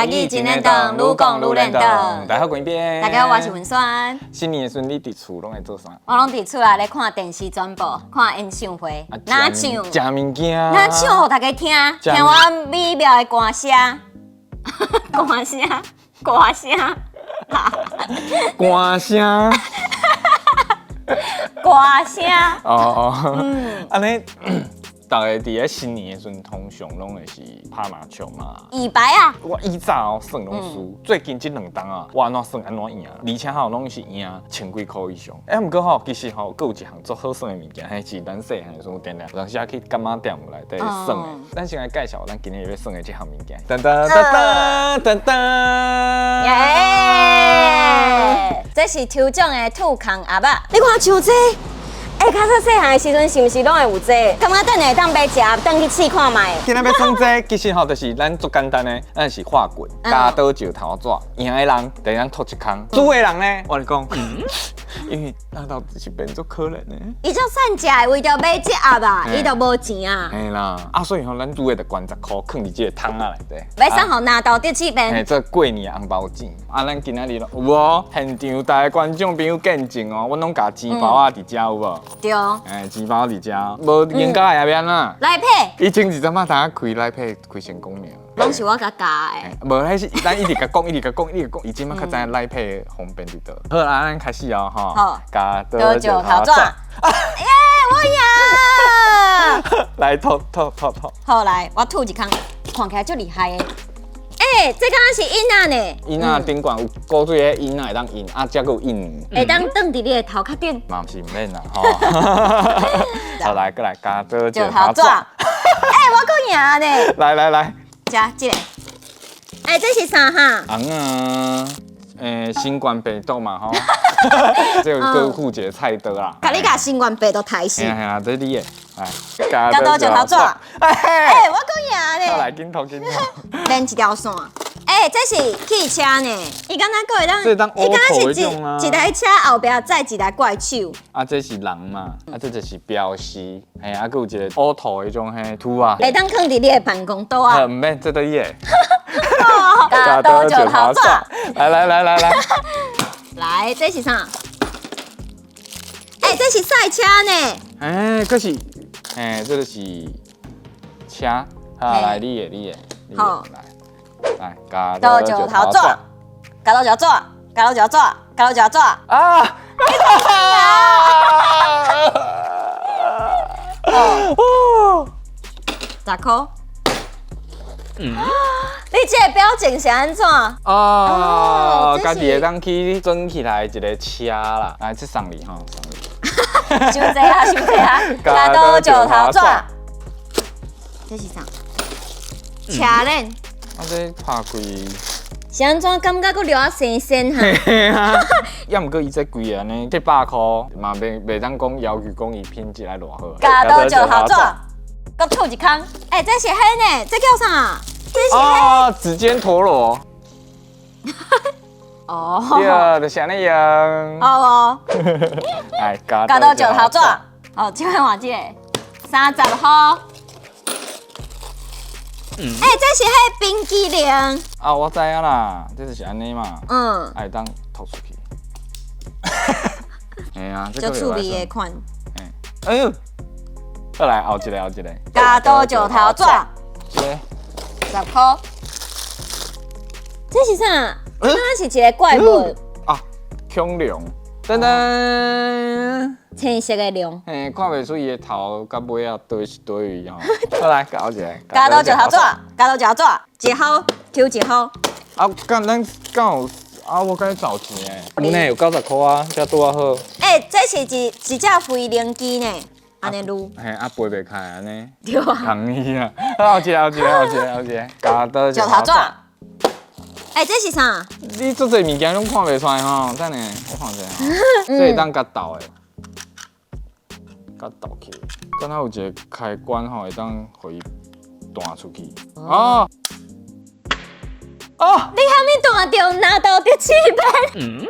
台語真練長，愈講愈練長。大家好，我邊。大家好，我是文萱。新年的時陣，你佇厝攏會做啥？我攏佇厝內咧看電視轉播，看演唱會，哪唱？食物件。哪唱予大家聽？聽我美妙的歌聲，歌聲，歌聲，歌聲，歌聲。哦哦，嗯，按呢，逐家佇咧新年的時陣，通常攏會是拍麻將嘛。椅牌啊！我以早哦算攏輸，最近這兩冬啊，我按怎算按怎贏，而且吼攏是贏千幾箍以上。欸，毋過吼，其實吼，閣有一項足好耍的物件，彼是咱細漢的時陣，定定有當時啊去柑仔店內底耍的。咱先來介紹咱今日欲耍的這項物件。噔噔噔噔噔。耶！這是抽獎的吐空盒仔，你看像這。欸，較早細漢的時陣，是毋是攏會有這個？感覺等下會當買食，轉去試看覓。今仔欲耍這個，其實吼就是咱足簡單的，咱是畫棍，鉸刀石頭紙，贏的人就會當吐一空，輸的人呢，我跟你講，因為納豆是變足可憐的。伊足散食的，為著買這盒仔，伊就無錢啊。嘿啦，啊所以吼，咱輸的就捐10箍，囥佇這個桶仔內底。欲送予納豆得這邊。嘿，做過年紅包錢。啊，咱今仔日有無？現場逐个觀眾朋友見證哦，阮攏共錢包仔佇遮有無？對。哎，錢包佇遮，無贏家的也免啦。來配。以前是怎啊？怎開來配開成功爾。攏是我共教的。無，彼是咱一直共講，一直共講，一直講，伊這馬較知影來配方便佇佗。好啦，咱開始哦，吼。好。鉸刀石頭紙。耶，我贏！來吐吐吐吐。好來，我吐一空，看起來足厲害的。欸，這敢若是印仔呢？印仔頂懸有古錐的印仔會當印，啊，這閣有印。會當轉佇你的頭殼頂。嘛是毋免啦，吼。好來，閣來鉸刀石頭紙。欸，我閣贏呢。來來來。食這个。欸，這是啥哈？尪仔，欸，新冠病毒嘛吼。這個閣附一个菜刀啦。共你共新冠病毒刣死。嘿啊嘿啊，這你的。來，鉸刀石頭紙。欸，我閣贏呢。來，緊吐緊吐。連一條線。欸，這是汽車呢，伊敢若閣會當，伊敢若是一台車後壁載一台怪手。啊，這是人嘛，啊，這就是標識，嘿，啊，閣有一个烏頭的彼種彼圖啊。會當囥佇你的辦公桌啊。毋免，這都你的。鉸刀石頭紙。來來來來來。來，這是啥？欸，這是賽車呢。欸，閣是，欸，這就是車。好，來，你的，你的，你的，來。來，鉸刀石頭紙，鉸刀石頭紙，鉸刀石頭紙，鉸刀石頭紙。啊！哦，10箍。嗯，你這个表情是按怎？哦，家己會當去裝起來一个車啦，來，這送你吼，送你。傷濟啊，傷濟啊！鉸刀石頭紙，這是啥？車鏈。啊，這拍開是按怎感覺閣掠啊生鮮哈？嘿啊，抑毋過伊這規个按呢700箍，嘛袂袂當講要求講伊品質愛偌好。鉸刀石頭紙，閣吐一空。欸，這是彼呢？這叫啥？這是哦，指尖陀螺。哦。對，就是按呢用。好哦。來，鉸刀石頭紙。哦，這擺換這个，30箍。欸，這是彼冰淇淋。啊，我知影啦，這就是按呢嘛。會當吐出去。嘿啊，足趣味的款。哎呦，再來後一个，後一个。鉸刀石頭紙。這个。10箍。這是啥？這是一个怪物。啊，恐龍。噔噔。青色的龍。嘿，看袂出伊的頭佮尾仔佗是佗位吼。好來，後一个。鉸刀石頭紙，鉸刀石頭紙，一號抽一號。啊，敢咱敢有啊？我共你找錢的。有呢，有90箍啊，這拄仔好。欸，這是一一隻飛行機呢，按呢擼。嘿，啊飛袂開按呢。對啊。空去啊！後一个，後一个，後一个，後一个，鉸刀石頭紙。欸，這是啥？你足濟物件攏看袂出來吼，等下我看一下吼，這會當共鬥的，共鬥起，敢若有一个開關吼，會當予伊彈出去。哦。哦。你啥物彈著拿到得翅膀？嗯。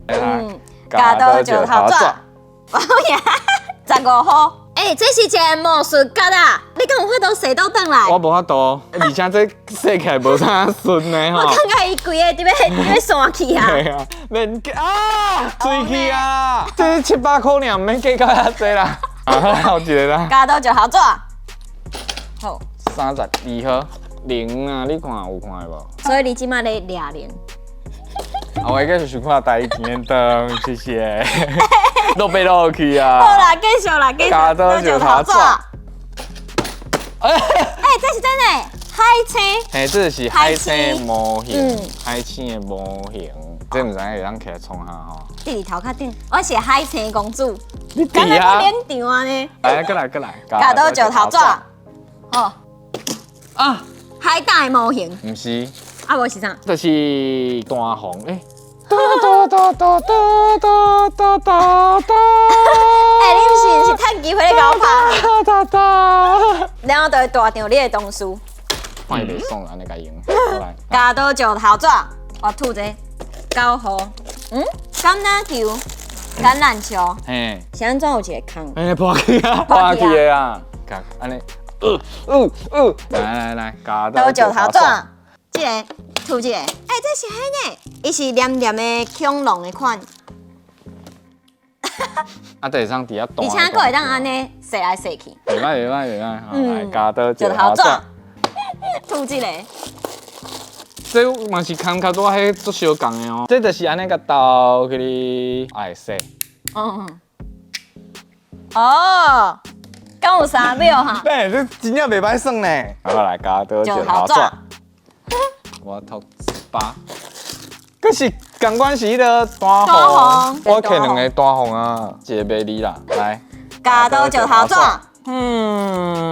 嗯，鉸刀石頭紙，我贏15箍。欸，這是一个魔術角啊！你敢有法度踅倒轉來？我無法度，而且這洗起來無啥順的我吼。感覺伊規个佇咧散去啊！對啊，免計啊，喙齒啊，這700箍爾，毋免計較遐濟啦。啊，好一個啦。鉸刀石頭紙。好。32號零啊，你看有看無？所以你這馬咧掠零。啊，我繼續想看台語燈，謝謝。落飛落去啊！好啦，繼續啦，繼續。鉸刀石頭紙。哎，這是真的海星。嘿，這是海星模型，海星的模型。這毋知影會當起來創啥吼？佇頭殼頂，我是海星公主。你佇啊？冷場啊呢？來，過來，過來。鉸刀石頭紙。好。啊！海膽的模型。毋是。啊，無是啥？就是彈簧欸。哒哒哒哒哒哒哒哒。欸，你毋是毋是趁機會咧共我拍？哒哒。然後就會大張你的同事。看伊袂爽，按呢共用。來。鉸刀石頭紙，我吐這個9號。嗯，橄欖球，橄欖球。嘿。是按怎有一個空？欸，破去啊，破去的啊。按呢，來來來，鉸刀石頭紙，這個吐這個。欸，這是彼呢？伊是黏黏的恐龍的款。啊，就會當佇遐彈。而且閣會當按呢踅來踅去。袂歹袂歹袂歹，來鉸刀石頭紙。吐這個。這嘛是空較多，彼足相仝的哦。這就是按呢共倒去哩，愛洗。嗯。哦，敢有3秒哈？欸，這真正袂歹耍呢。好來，鉸刀石頭紙。我吐8。閣是仝款是彼个彈簧，我摕兩个彈簧啊，一个賣你啦，來。鉸刀石頭紙。嗯。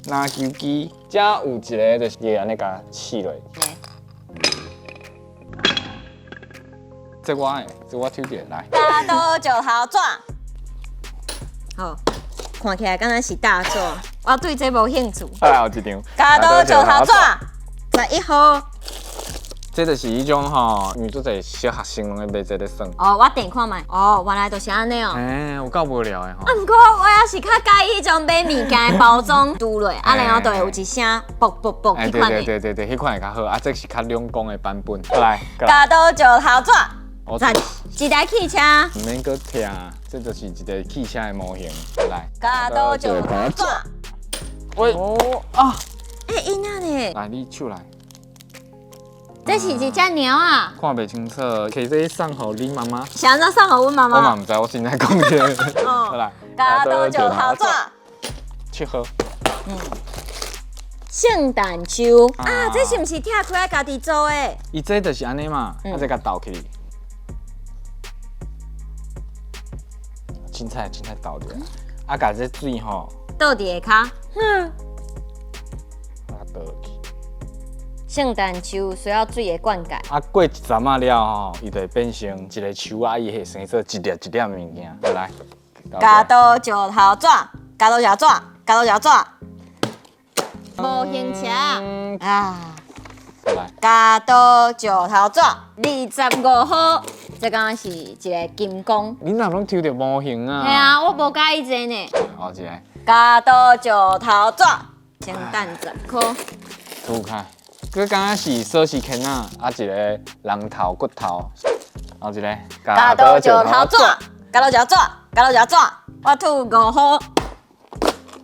籃球機，這有一个就是會按呢共試落。這我的，這我抽著來。鉸刀石頭紙。好。看起來敢若是大紙，我對這無興趣。再來後一張。鉸刀石頭紙，11號。這就是彼種吼，因為足濟小學生攏咧買這咧耍。哦，我點看覓。哦，原來就是按呢哦。欸，有夠無聊的吼。啊，毋過我也是較佮意彼種買物件的包裝拄落，啊，然後就會有一聲啵啵啵彼款的。對對對對，彼款會較好。啊，這是較兩光的版本。來，鉸刀石頭紙。一台汽車。毋免閣拆，這就是一個汽車的模型。來，鉸刀石頭紙。喂，啊！欸，囡仔呢？來，你手來。這是一隻貓啊！看袂清楚，摕這送予你媽媽。是按怎送予阮媽媽？我嘛毋知，我現在講這個。好來，鉸刀石頭紙。7號。嗯。聖誕樹啊，這是毋是拆開來家己做的？伊這就是按呢嘛，啊，這共倒起。凊彩凊彩倒著，啊，共這水吼倒佇下跤。嗯。啊，倒去。聖誕樹需要水的灌溉。啊，過一陣仔了吼，伊就會變成一個樹仔，伊會生做一粒一粒物件。來，鉸刀石頭紙，鉸刀石頭紙，鉸刀石頭紙。模型車啊。來，鉸刀石頭紙，25號。這敢若是一個金剛。你哪攏抽著模型啊？嘿啊，我無佮意這呢。哦，一個。鉸刀石頭紙，聖誕10箍。吐開，這敢若是鎖匙圈啊，啊一個人頭骨頭，後一個。鉸刀石頭紙，鉸刀石頭紙，鉸刀石頭紙，我吐5號。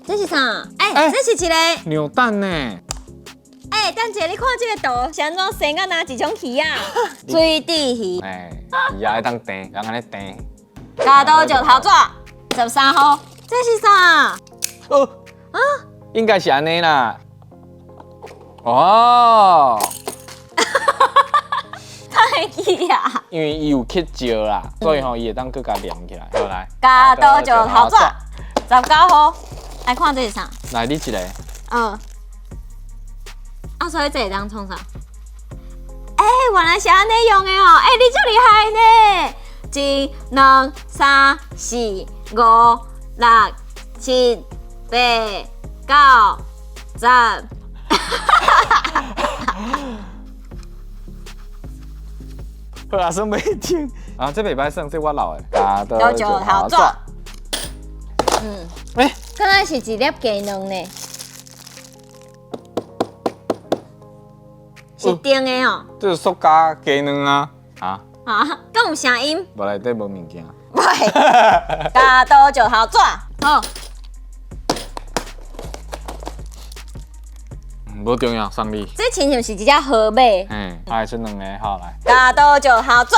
這是啥？欸，這是一個扭蛋呢。欸，等一下，你看這個圖，是按怎生甲若一種魚仔？水蛭魚。欸，魚仔會當掟，人按呢掟。鉸刀石頭紙，13號，這是啥？哦，啊，應該是按呢啦。哦。太氣啊！因為伊有刻石啦，所以吼伊會當閣共黏起來。好來，鉸刀石頭紙，19號，來看這是啥？來，你一個。嗯。啊，所以這會當創啥？欸，原來是按呢用的哦！欸，你足厲害呢！一、兩、三、四、五、六、七、八、九、十。好啊，算袂停。啊，這袂歹算，這我留的。鉸刀石頭紙。欸，敢若是一粒雞卵呢？是甜的哦。這是塑膠雞卵啊！啊啊，敢有聲音？無內底無物件。喂，鉸刀石頭紙，好。無重要，送你。這親像是一隻河馬。嗯，來這兩個好來。鉸刀石頭紙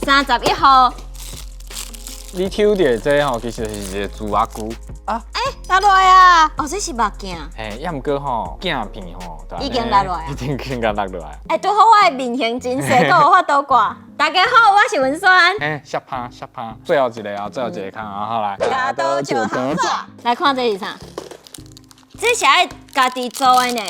，31號。你抽著的這吼，其實是一個豬仔龜啊。欸，落落來啊！哦，這是目鏡。嘿，也毋過吼，鏡片吼，已經落落來啊。已經經共落落來。欸，拄好我的面型真細，閣有法度掛。大家好，我是文萱。欸，摔拍摔拍，最後一個啊，最後一個空啊，好來。鉸刀石頭紙，來看這是啥？這是愛家己做的呢，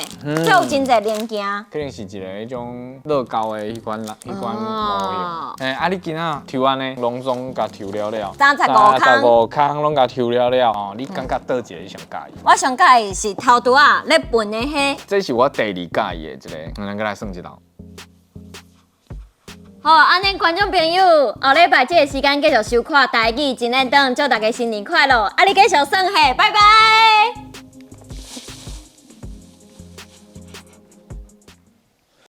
這有真濟零件。可能是一个彼種樂高的彼款啦，彼款模型。欸，啊，你今仔抽按呢，攏總共抽了了，35空，35空攏共抽了了。哦，你感覺佗一个你上佮意？我上佮意是頭拄仔咧笨的彼。這是我第二佮意的一个，咱閣來算一道。好，按呢觀眾朋友，後禮拜這个時間繼續收看台語真練轉，祝大家新年快樂！啊，你繼續耍嘿，拜拜。